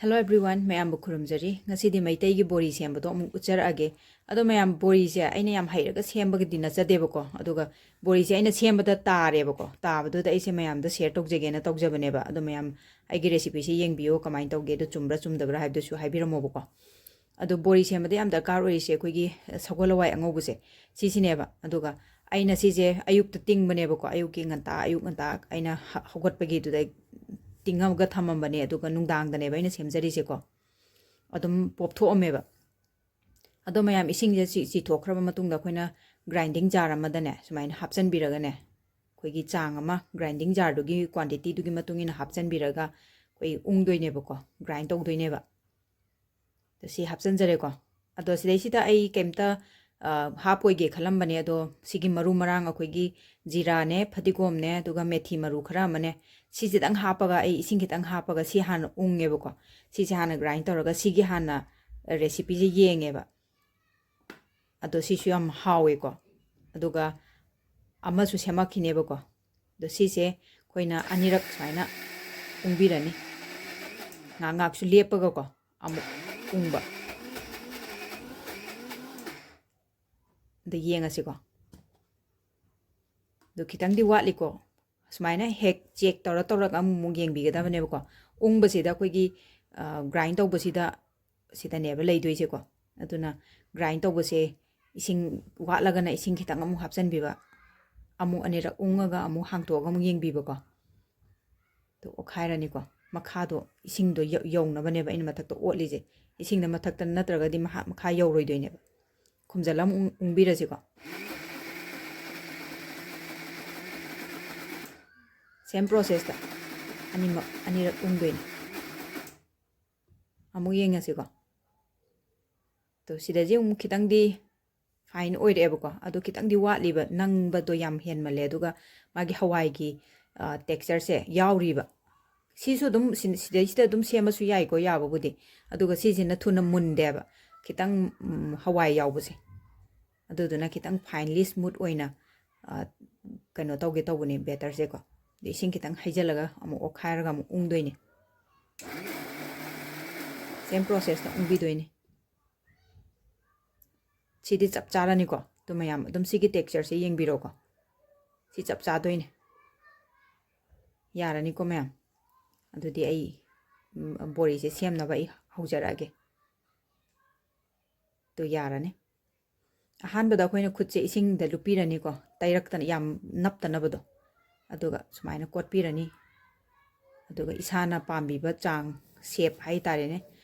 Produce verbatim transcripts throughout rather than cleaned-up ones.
Hello everyone, ꯃꯌꯥꯝꯕꯨ ꯈꯨꯔꯨꯝꯖꯔꯤ꯫ ꯉꯁꯤꯗꯤ ꯃꯩꯇꯩꯒꯤ ꯕꯣꯔꯤ ꯁꯦꯝꯕꯗꯣ ꯑꯃꯨꯛ ꯎꯠꯆꯔꯛꯑꯒꯦ꯫ ꯑꯗꯣ ꯃꯌꯥꯝ, ꯕꯣꯔꯤꯁꯦ ꯑꯩꯅ ꯌꯥꯝ ꯍꯩꯔꯒ ꯁꯦꯝꯕꯒꯗꯤ ꯅꯠꯆꯗꯦꯕꯀꯣ, ꯑꯗꯨꯒ ꯕꯣꯔꯤꯁꯦ ꯑꯩꯅ ꯁꯦꯝꯕꯗ ꯇꯥꯔꯦꯕꯀꯣ, ꯇꯥꯕꯗꯨꯗ ꯑꯩꯁꯦ ꯃꯌꯥꯝꯗ share ꯇꯧꯖꯒꯦꯅ ꯇꯧꯖꯕꯅꯦꯕ꯫ ꯑꯗꯣ ꯃꯌꯥꯝ ꯑꯩꯒꯤ recipeꯁꯦ ꯌꯦꯡꯕꯤꯌꯣ, ꯀꯃꯥꯏꯅ ꯇꯧꯒꯦ, ꯑꯗꯨ ꯆꯨꯝꯕ꯭ꯔꯥ ꯆꯨꯝꯗꯕ꯭ꯔꯥ ꯍꯥꯏꯕꯗꯨꯁꯨ ꯍꯥꯏꯕꯤꯔꯝꯃꯣꯕꯀꯣ꯫ ꯑꯗꯣ ꯕꯣꯔꯤ ꯁꯦꯝꯕꯗ ꯌꯥꯝ ꯗꯔꯀꯥꯔ ꯑꯣꯏꯔꯤꯁꯦ ꯑꯩꯈꯣꯏꯒꯤ ꯁꯒꯣꯜ ꯍꯋꯥꯏ ꯑꯉꯧꯕꯁꯦ, ꯁꯤꯁꯤꯅꯦꯕ꯫ ꯑꯗꯨꯒ ꯑꯩꯅ ꯁꯤꯁꯦ ꯑꯌꯨꯛꯇ ꯇꯤꯡꯕꯅꯦꯕꯀꯣ, ꯑꯌꯨꯛꯀꯤ ꯉꯟꯇꯥ, ꯑꯌꯨꯛ ꯉꯟꯇꯥ ꯑꯩꯅ ꯍ-, ꯍꯧꯒꯠꯄꯒꯤꯗꯨꯗ ꯇꯤꯡꯉꯒ ꯊꯝꯃꯝꯕꯅꯦ, ꯑꯗꯨꯒ ꯅꯨꯡꯗꯥꯡꯗꯅꯦꯕ ꯑꯩꯅ ꯁꯦꯝꯖꯔꯤꯁꯦꯀꯣ꯫ ꯑꯗꯨꯝ ꯄꯣꯞꯊꯣꯛꯑꯝꯃꯦꯕ꯫ ꯑꯗꯣ ꯃꯌꯥꯝ, ꯏꯁꯤꯡꯁꯦ ꯆꯤ-, ꯆꯤꯊꯣꯛꯈ꯭ꯔꯕ ꯃꯇꯨꯡꯗ ꯑꯩꯈꯣꯏꯅ grinding jar ꯑꯃꯗꯅꯦ ꯁꯨꯃꯥꯏꯅ ꯍꯥꯞꯆꯤꯟꯕꯤꯔꯒꯅꯦ, ꯑꯩꯈꯣꯏꯒꯤ ꯆꯥꯡ ꯑꯃ grinding jarꯗꯨꯒꯤ quantityꯗꯨꯒꯤ ꯃꯇꯨꯡ ꯏꯟꯅ ꯍꯥꯞꯆꯤꯟꯕꯤꯔꯒ ꯑꯩꯈꯣꯏ ꯎꯪꯗꯣꯏꯅꯦꯕꯀꯣ, grind ꯇꯧꯗꯣꯏꯅꯦꯕ꯫ ꯑꯗꯣ ꯁꯤ ꯍꯥꯞꯆꯤꯟꯖꯔꯦꯀꯣ꯫ ꯑꯗꯣ ꯁꯤꯗꯩꯁꯤꯗ ꯑꯩ ꯀꯩꯝꯇ, ꯑ, ꯍꯥꯞꯄꯣꯏꯒꯦ ꯈꯜꯂꯝꯕꯅꯦ, ꯑꯗꯣ ꯁꯤꯒꯤ ꯃꯔꯨ ꯃꯔꯥꯡ, ꯑꯩꯈꯣꯏꯒꯤ ꯖꯤꯔꯥꯅꯦ, ꯐꯗꯤꯒꯣꯝꯅꯦ, ꯑꯗꯨꯒ ꯃꯦꯊꯤ ꯃꯔꯨ ꯈꯔ ꯑꯃꯅꯦ, ꯁꯤꯁꯤꯗꯪ ꯍꯥꯞꯄꯒ, ꯑꯩ ꯏꯁꯤꯡ ꯈꯤꯇꯪ ꯍꯥꯞꯄꯒ ꯁꯤ ꯍꯥꯟꯅ ꯎꯪꯉꯦꯕꯀꯣ꯫ ꯁꯤꯁꯦ ꯍꯥꯟꯅ grind ꯇꯧꯔꯒ ꯁꯤꯒꯤ ꯍꯥꯟꯅ recipeꯁꯦ ꯌꯦꯡꯉꯦꯕ꯫ ꯑꯗꯣ ꯁꯤꯁꯨ ꯌꯥꯝ ꯍꯥꯎꯋꯦꯀꯣ꯫ ꯑꯗꯨꯒ ꯑꯃꯁꯨ ꯁꯦꯝꯃꯛꯈꯤꯅꯦꯕꯀꯣ꯫ ꯑꯗꯣ ꯁꯤꯁꯦ ꯑꯩꯈꯣꯏꯅ ꯑꯅꯤꯔꯛ ꯁꯨꯃꯥꯏꯅ ꯎꯪꯕꯤꯔꯅꯤ꯫ ꯉꯥꯏꯍꯥꯛ ꯉꯥꯏꯍꯥꯛꯁꯨ ꯂꯦꯞꯄꯒꯀꯣ, ꯑꯃꯨꯛ ꯎꯪꯕ꯫ ꯑꯗ ꯌꯦꯡꯉꯁꯤꯀꯣ꯫ ꯑꯗꯣ ꯈꯤꯇꯪꯗꯤ ꯋꯥꯠꯂꯤꯀꯣ꯫ ꯁꯨꯃꯥꯏꯅ ꯍꯦꯛ check ꯇꯧꯔ ꯇꯧꯔꯒ ꯑꯃꯨꯛ ꯑꯃꯨꯛ ꯌꯦꯡꯕꯤꯒꯗꯕꯅꯦꯕꯀꯣ꯫ ꯎꯪꯕꯁꯤꯗ ꯑꯩꯈꯣꯏꯒꯤ, ꯑ, grind ꯇꯧꯕꯁꯤꯗ, ꯁꯤꯗꯅꯦꯕ ꯂꯩꯗꯣꯏꯁꯦꯀꯣ꯫ ꯑꯗꯨꯅ grind ꯇꯧꯕꯁꯦ ꯏꯁꯤꯡ ꯋꯥꯠꯂꯒꯅ ꯏꯁꯤꯡ ꯈꯤꯇꯪ ꯑꯃꯨꯛ ꯍꯥꯞꯆꯤꯟꯕꯤꯕ, ꯑꯃꯨꯛ ꯑꯅꯤꯔꯛ ꯎꯪꯉꯒ ꯑꯃꯨꯛ ꯍꯥꯡꯇꯣꯛꯑꯒ ꯑꯃꯨꯛ ꯌꯦꯡꯕꯤꯕꯀꯣ꯫ ꯑꯗꯨ ꯑꯣꯠꯈꯥꯏꯔꯅꯤꯀꯣ꯫ ꯃꯈꯥꯗꯣ ꯏꯁꯤꯡꯗꯣ ꯌꯧ-, ꯌꯧꯅꯕꯅꯦꯕ ꯑꯩꯅ ꯃꯊꯛꯇ ꯑꯣꯠꯂꯤꯁꯦ꯫ ꯏꯁꯤꯡꯗ ꯃꯊꯛꯇ ꯅꯠꯇ꯭ꯔꯒꯗꯤ ꯃꯍꯥ-, ꯃꯈꯥ ꯌꯧꯔꯣꯏꯗꯣꯏꯅꯦꯕ꯫ ꯈꯨꯝꯖꯤꯜꯂ ꯑꯃꯨꯛ ꯎꯪ-, ꯎꯪꯕꯤꯔꯁꯤꯀꯣ꯫ Same processꯇ ꯑꯅꯤꯃꯛ ꯑꯅꯤꯔꯛ ꯎꯪꯗꯣꯏꯅꯦ꯫ ꯑꯃꯨꯛ ꯌꯦꯡꯉꯁꯤꯀꯣ꯫ ꯑꯗꯣ ꯁꯤꯗꯗꯤ ꯑꯃꯨꯛ ꯈꯤꯇꯪꯗꯤ fine ꯑꯣꯏꯔꯛꯑꯦꯕꯀꯣ꯫ ꯑꯗꯣ ꯈꯤꯇꯪꯗꯤ ꯋꯥꯠꯂꯤꯕ, ꯅꯪꯕꯗꯣ ꯌꯥꯝ ꯍꯦꯟꯃꯜꯂꯦ꯫ ꯑꯗꯨꯒ ꯃꯥꯒꯤ ꯍꯋꯥꯏꯒꯤ, ꯑ, textureꯁꯦ ꯌꯥꯎꯔꯤꯕ꯫ ꯁꯤꯁꯨ ꯑꯗꯨꯝ ꯁꯤ-, ꯁꯤꯗꯩꯁꯤꯗ ꯑꯗꯨꯝ ꯁꯦꯝꯃꯁꯨ ꯌꯥꯏꯀꯣ, ꯌꯥꯕꯕꯨꯗꯤ꯫ ꯑꯗꯨꯒ ꯁꯤꯁꯤꯅ ꯊꯨꯅ ꯃꯨꯟꯗꯦꯕ, ꯈꯤꯇꯪ, ꯎꯝ, ꯍꯋꯥꯏ ꯌꯥꯎꯕꯁꯦ꯫ ꯑꯗꯨꯗꯨꯅ ꯈꯤꯇꯪ finely smooth ꯑꯣꯏꯅ, ꯑ, ꯀꯩꯅꯣ ꯇꯧꯒꯦ ꯇꯧꯕꯅꯦ batterꯁꯦꯀꯣ꯫ ꯑꯗ ꯏꯁꯤꯡ ꯈꯤꯇꯪ ꯍꯩꯖꯤꯜꯂꯒ ꯑꯃꯨꯛ ꯑꯣꯠꯈꯥꯏꯔꯒ ꯑꯃꯨꯛ ꯎꯪꯗꯣꯏꯅꯦ꯫ ꯁꯦꯝ ꯄ꯭ꯔꯣꯁꯦꯁꯇ ꯎꯪꯕꯤꯗꯣꯏꯅꯤ꯫ ꯁꯤꯗꯤ ꯆꯞ ꯆꯥꯔꯅꯤꯀꯣ꯫ ꯑꯗꯨ ꯃꯌꯥꯝ ꯑꯗꯨꯝ ꯁꯤꯒꯤ ꯇꯦꯛꯁꯆꯔꯁꯦ ꯌꯦꯡꯕꯤꯔꯣꯀꯣ꯫ ꯁꯤ ꯆꯞ ꯆꯥꯗꯣꯏꯅꯦ꯫ ꯌꯥꯔꯅꯤꯀꯣ ꯃꯌꯥꯝ꯫ ꯑꯗꯨꯗꯤ ꯑꯩ, ꯎꯝ, ꯕꯣꯔꯤꯁꯦ ꯁꯦꯝꯅꯕ ꯑꯩ ꯍꯧꯖꯔꯛꯑꯒꯦ꯫ ꯑꯗꯨ ꯌꯥꯔꯅꯤ꯫ ꯑꯍꯥꯟꯕꯗ ꯑꯩꯈꯣꯏꯅ ꯈꯨꯠꯁꯦ ꯏꯁꯤꯡꯗ ꯂꯨꯞꯄꯤꯔꯅꯤꯀꯣ, ꯇꯩꯔꯛꯇꯅ, ꯌꯥꯝ ꯅꯞꯇꯅꯕꯗꯣ꯫ ꯑꯗꯨꯒ ꯁꯨꯃꯥꯏꯅ ꯀꯣꯠꯄꯤꯔꯅꯤ꯫ ꯑꯗꯨꯒ ꯏꯁꯥꯅ ꯄꯥꯝꯕꯤꯕ ꯆꯥꯡ, ꯁꯦꯞ ꯍꯥꯏꯇꯥꯔꯦꯅꯦ,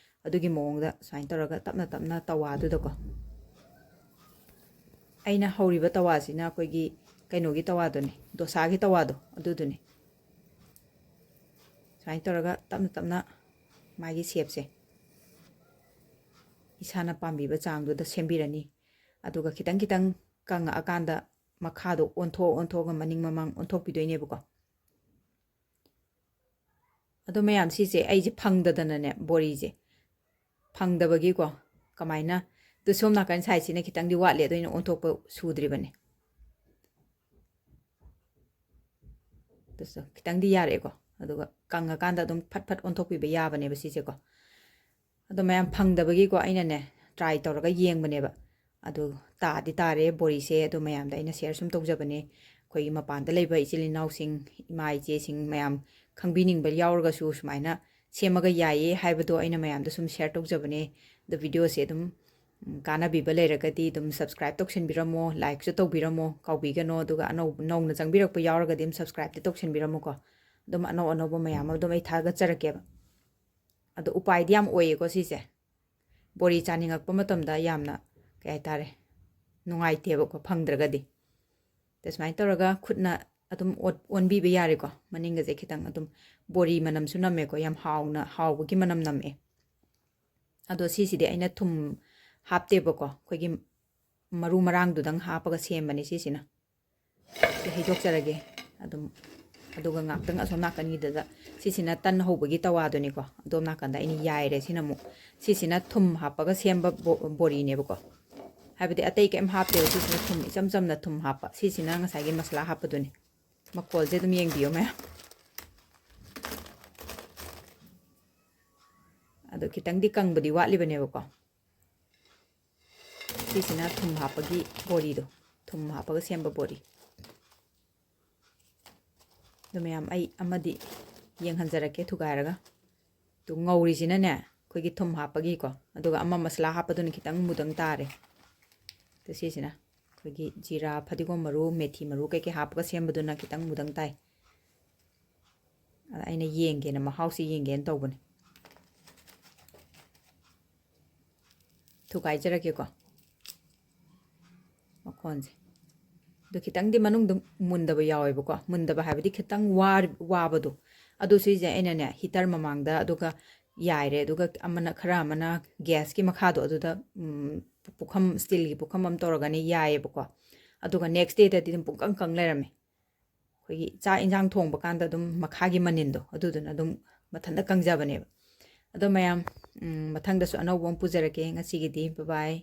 ꯑꯗꯨꯒꯤ ꯃꯑꯣꯡꯗ ꯁꯨꯃꯥꯏꯅ ꯇꯧꯔꯒ ꯇꯞꯅ ꯇꯞꯅ ꯇꯋꯥꯗꯨꯗꯀꯣ꯫ ꯑꯩꯅ ꯍꯧꯔꯤꯕ ꯇꯋꯥꯁꯤꯅ ꯑꯩꯈꯣꯏꯒꯤ ꯀꯩꯅꯣꯒꯤ ꯇꯋꯥꯗꯨꯅꯦ, ꯗꯣꯁꯥꯒꯤ ꯇꯋꯥꯗꯣ ꯑꯗꯨꯗꯨꯅꯦ꯫ ꯁꯨꯃꯥꯏꯅ ꯇꯧꯔꯒ ꯇꯞꯅ ꯇꯞꯅ ꯃꯥꯒꯤ ꯁꯦꯞꯁꯦ ꯏꯁꯥꯅ ꯄꯥꯝꯕꯤꯕ ꯆꯥꯡꯗꯨꯗ ꯁꯦꯝꯕꯤꯔꯅꯤ꯫ ꯑꯗꯨꯒ ꯈꯤꯇꯪ ꯈꯤꯇꯪ ꯀꯪꯉꯛꯑꯀꯥꯟꯗ ꯃꯈꯥꯗꯣ ꯑꯣꯟꯊꯣꯛ ꯑꯣꯟꯊꯣꯛꯑꯒ ꯃꯅꯤꯡ ꯃꯃꯥꯡ ꯑꯣꯟꯊꯣꯛꯄꯤꯗꯣꯏꯅꯦꯕꯀꯣ꯫ ꯑꯗꯣ ꯃꯌꯥꯝ, ꯁꯤꯁꯦ ꯑꯩꯁꯦ ꯐꯪꯗꯗꯅꯅꯦ, ꯕꯣꯔꯤꯁꯦ ꯐꯪꯗꯕꯒꯤꯀꯣ, ꯀꯃꯥꯏꯅ, ꯑꯗꯨ ꯁꯣꯝ ꯅꯥꯀꯟ ꯁꯥꯏꯠꯁꯤꯅ ꯈꯤꯇꯪꯗꯤ ꯋꯥꯠꯂꯦ, ꯑꯗꯣ ꯑꯩꯅ ꯑꯣꯟꯊꯣꯛꯄ ꯁꯨꯗ꯭ꯔꯤꯕꯅꯦ꯫ ꯑꯗꯨꯁꯨ ꯈꯤꯇꯪꯗꯤ ꯌꯥꯔꯛꯑꯦꯀꯣ꯫ ꯑꯗꯨꯒ ꯀꯪꯉꯀꯥꯟꯗ ꯑꯗꯨꯝ ꯐꯠ ꯐꯠ ꯑꯣꯟꯊꯣꯛꯄꯤꯕ ꯌꯥꯕꯅꯦꯕ ꯁꯤꯁꯦꯀꯣ꯫ ꯑꯗꯣ ꯃꯌꯥꯝ, ꯐꯪꯗꯕꯒꯤꯀꯣ, ꯑꯩꯅꯅꯦ ꯇ꯭ꯔꯥꯏ ꯇꯧꯔꯒ ꯌꯦꯡꯕꯅꯦꯕ꯫ ꯑꯗꯨ ꯇꯥꯗꯤ ꯇꯥꯔꯦ ꯕꯣꯔꯤꯁꯦ꯫ ꯑꯗꯣ ꯃꯌꯥꯝꯗ ꯑꯩꯅ ꯁꯤꯌꯔ ꯁꯨꯝ ꯇꯧꯖꯕꯅꯦ꯫ ꯑꯩꯈꯣꯏꯒꯤ ꯃꯄꯥꯟꯗ ꯂꯩꯕ ꯏꯆꯤꯜ ꯏꯅꯥꯎꯁꯤꯡ, ꯏꯃꯥ ꯏꯆꯦꯁꯤꯡ ꯃꯌꯥꯝ ꯈꯪꯕꯤꯅꯤꯡꯕ ꯌꯥꯎꯔꯒꯁꯨ ꯁꯨꯃꯥꯏꯅ ꯁꯦꯝꯃꯒ ꯌꯥꯏꯌꯦ ꯍꯥꯏꯕꯗꯣ ꯑꯩꯅ ꯃꯌꯥꯝꯗ ꯁꯨꯝ ꯁꯤꯌꯔ ꯇꯧꯖꯕꯅꯦ꯫ ꯑꯗꯣ ꯚꯤꯗꯤꯑꯣꯁꯦ ꯑꯗꯨꯝ, ꯎꯝ, ꯀꯥꯟꯅꯕꯤꯕ ꯂꯩꯔꯒꯗꯤ ꯑꯗꯨꯝ ꯁꯕꯁꯀ꯭ꯔꯥꯏꯕ ꯇꯧꯁꯟꯕꯤꯔꯝꯃꯣ, ꯂꯥꯏꯛꯁꯨ ꯇꯧꯕꯤꯔꯝꯃꯣ, ꯀꯥꯎꯕꯤꯒꯅꯣ꯫ ꯑꯗꯨꯒ ꯑꯅꯧ-, ꯅꯧꯅ ꯆꯪꯕꯤꯔꯛꯄ ꯌꯥꯎꯔꯒꯗꯤ ꯑꯗꯨꯝ ꯁꯕꯁꯀ꯭ꯔꯥꯏꯕꯇꯤ ꯇꯧꯁꯟꯕꯤꯔꯝꯃꯨꯀꯣ꯫ ꯑꯗꯨꯝ ꯑꯅꯧ ꯑꯅꯧꯕ ꯃꯌꯥꯝ ꯑꯃ ꯑꯗꯨꯝ ꯑꯩ ꯊꯥꯒꯠꯆꯔꯛꯀꯦꯕ꯫ ꯑꯗꯣ ꯎꯄꯥꯏꯗꯤ ꯌꯥꯝ ꯑꯣꯏꯌꯦꯀꯣ ꯁꯤꯁꯦ꯫ ꯕꯣꯔꯤ ꯆꯥꯅꯤꯡꯉꯛꯄ ꯃꯇꯝꯗ ꯌꯥꯝꯅ, ꯀꯩ ꯍꯥꯏꯇꯥꯔꯦ, ꯅꯨꯡꯉꯥꯏꯇꯦꯕꯀꯣ ꯐꯪꯗ꯭ꯔꯒꯗꯤ꯫ ꯑꯗ ꯁꯨꯃꯥꯏꯅ ꯇꯧꯔꯒ ꯈꯨꯠꯅ ꯑꯗꯨꯝ ꯑꯣꯠ-, ꯑꯣꯟꯕꯤꯕ ꯌꯥꯔꯦꯀꯣ꯫ ꯃꯅꯤꯡꯒꯁꯦ ꯈꯤꯇꯪ ꯑꯗꯨꯝ ꯕꯣꯔꯤ ꯃꯅꯝꯁꯨ ꯅꯝꯃꯦꯀꯣ, ꯌꯥꯝ ꯍꯥꯎꯅ, ꯍꯥꯎꯕꯒꯤ ꯃꯅꯝ ꯅꯝꯃꯛꯑꯦ꯫ ꯑꯗꯣ ꯁꯤꯁꯤꯗꯤ ꯑꯩꯅ ꯊꯨꯝ ꯍꯥꯞꯇꯦꯕꯀꯣ, ꯑꯩꯈꯣꯏꯒꯤ ꯃꯔꯨ ꯃꯔꯥꯡꯗꯨꯗꯪ ꯍꯥꯞꯄꯒ ꯁꯦꯝꯕꯅꯦ ꯁꯤꯁꯤꯅ꯫ ꯁꯤ ꯍꯩꯗꯣꯛꯆꯔꯒꯦ ꯑꯗꯨꯝ꯫ ꯑꯗꯨꯒ ꯉꯥꯛꯇꯪ ꯑꯁꯣꯝ ꯅꯥꯀꯟꯒꯤꯗꯨꯗ, ꯁꯤꯁꯤꯅ ꯇꯟ ꯍꯧꯕꯒꯤ ꯇꯋꯥꯗꯨꯅꯤꯀꯣ, ꯑꯗꯣꯝ ꯅꯥꯀꯟꯗ ꯑꯩꯅ ꯌꯥꯏꯔꯦ꯫ ꯁꯤꯅ ꯑꯃꯨꯛ, ꯁꯤꯁꯤꯅ ꯊꯨꯝ ꯍꯥꯞꯄꯒ ꯁꯦꯝꯕ ꯕꯣ-, ꯕꯣꯔꯤꯅꯦꯕꯀꯣ꯫ ꯍꯥꯏꯕꯗꯤ ꯑꯇꯩ ꯀꯩꯝ ꯍꯥꯞꯇꯦꯕ, ꯁꯤꯁꯤꯅ ꯊꯨꯝ, ꯏꯆꯝ ꯆꯝꯅ ꯊꯨꯝ ꯍꯥꯞꯄ꯫ ꯁꯤꯁꯤꯅ ꯉꯁꯥꯏꯒꯤ ꯃꯁꯂꯥ ꯍꯥꯞꯄꯗꯨꯅꯤ꯫ ꯃꯈꯣꯜꯁꯦ ꯑꯗꯨꯝ ꯌꯦꯡꯕꯤꯌꯣ ꯃꯌꯥꯝ꯫ ꯑꯗꯣ ꯈꯤꯇꯪꯗꯤ ꯀꯪꯕꯗꯤ ꯋꯥꯠꯂꯤꯕꯅꯦꯕꯀꯣ꯫ ꯁꯤꯁꯤꯅ ꯊꯨꯝ ꯍꯥꯞꯄꯒꯤ ꯕꯣꯔꯤꯗꯣ, ꯊꯨꯝ ꯍꯥꯞꯄꯒ ꯁꯦꯝꯕ ꯕꯣꯔꯤ꯫ ꯑꯗꯨ ꯃꯌꯥꯝ, ꯑꯩ ꯑꯃꯗꯤ ꯌꯦꯡꯍꯟꯖꯔꯛꯀꯦ ꯊꯨꯒꯥꯏꯔꯒ꯫ ꯑꯗꯨ ꯉꯧꯔꯤꯁꯤꯅꯅꯦ, ꯑꯩꯈꯣꯏꯒꯤ ꯊꯨꯝ ꯍꯥꯞꯄꯒꯤꯀꯣ, ꯑꯗꯨꯒ ꯑꯃ ꯃꯁꯂꯥ ꯍꯥꯞꯄꯗꯨꯅ ꯈꯤꯇꯪ ꯃꯨꯗꯪ ꯇꯥꯔꯦ꯫ ꯑꯗꯨ ꯁꯤꯁꯤꯅ ꯑꯩꯈꯣꯏꯒꯤ ꯖꯤꯔꯥ, ꯐꯗꯤꯒꯣꯝ ꯃꯔꯨ, ꯃꯦꯊꯤ ꯃꯔꯨ ꯀꯩꯀꯩ ꯍꯥꯞꯄꯒ ꯁꯦꯝꯕꯗꯨꯅ ꯈꯤꯇꯪ ꯃꯨꯗꯪ ꯇꯥꯏ꯫ ꯑꯗ ꯑꯩꯅ ꯌꯦꯡꯒꯦꯅ, ꯃꯍꯥꯎꯁꯤ ꯌꯦꯡꯒꯦꯅ ꯇꯧꯕꯅꯦ꯫ ꯊꯨꯒꯥꯏꯖꯔꯒꯦꯀꯣ ꯃꯈꯣꯟꯁꯦ꯫ ꯑꯗꯨ ꯈꯤꯇꯪꯗꯤ ꯃꯅꯨꯡꯗ ꯃꯨꯟꯗꯕ ꯌꯥꯎꯋꯦꯕꯀꯣ, ꯃꯨꯟꯗꯕ ꯍꯥꯏꯕꯗꯤ ꯈꯤꯇꯪ ꯋꯥ-, ꯋꯥꯕꯗꯣ꯫ ꯑꯗꯨ ꯁꯤꯁꯦ ꯑꯩꯅꯅꯦ, ꯍꯤꯇꯔ ꯃꯃꯥꯡꯗ, ꯑꯗꯨꯒ ꯌꯥꯏꯔꯦ, ꯑꯗꯨꯒ ꯑꯃꯅ, ꯈꯔ ꯑꯃꯅ ꯒ꯭ꯌꯥꯁꯀꯤ ꯃꯈꯥꯗꯣ, ꯑꯗꯨꯗ, ꯎꯝ, ꯄꯨꯈꯝ, ꯁ꯭ꯇꯤꯜꯒꯤ ꯄꯨꯈꯝ ꯑꯃ ꯇꯧꯔꯒꯅꯦ ꯌꯥꯏꯌꯦꯕꯀꯣ꯫ ꯑꯗꯨꯒ next dayꯗꯗꯤ ꯑꯗꯨꯝ ꯄꯨꯡꯀꯪ ꯀꯪ ꯂꯩꯔꯝꯃꯦ꯫ ꯑꯩꯈꯣꯏꯒꯤ ꯆꯥꯛ ꯏꯟꯁꯥꯡ ꯊꯣꯡꯕ ꯀꯥꯟꯗ ꯑꯗꯨꯝ ꯃꯈꯥꯒꯤ ꯃꯅꯤꯟꯗꯣ, ꯑꯗꯨꯗꯨꯅ ꯑꯗꯨꯝ ꯃꯊꯟꯇ ꯀꯪꯖꯕꯅꯦꯕ꯫ ꯑꯗꯣ ꯃꯌꯥꯝ, ꯎꯝ, ꯃꯊꯪꯗꯁꯨ ꯑꯅꯧꯕ ꯑꯃ ꯄꯨꯖꯔꯛꯀꯦ꯫ ꯉꯁꯤꯒꯤꯗꯤ bye bye꯫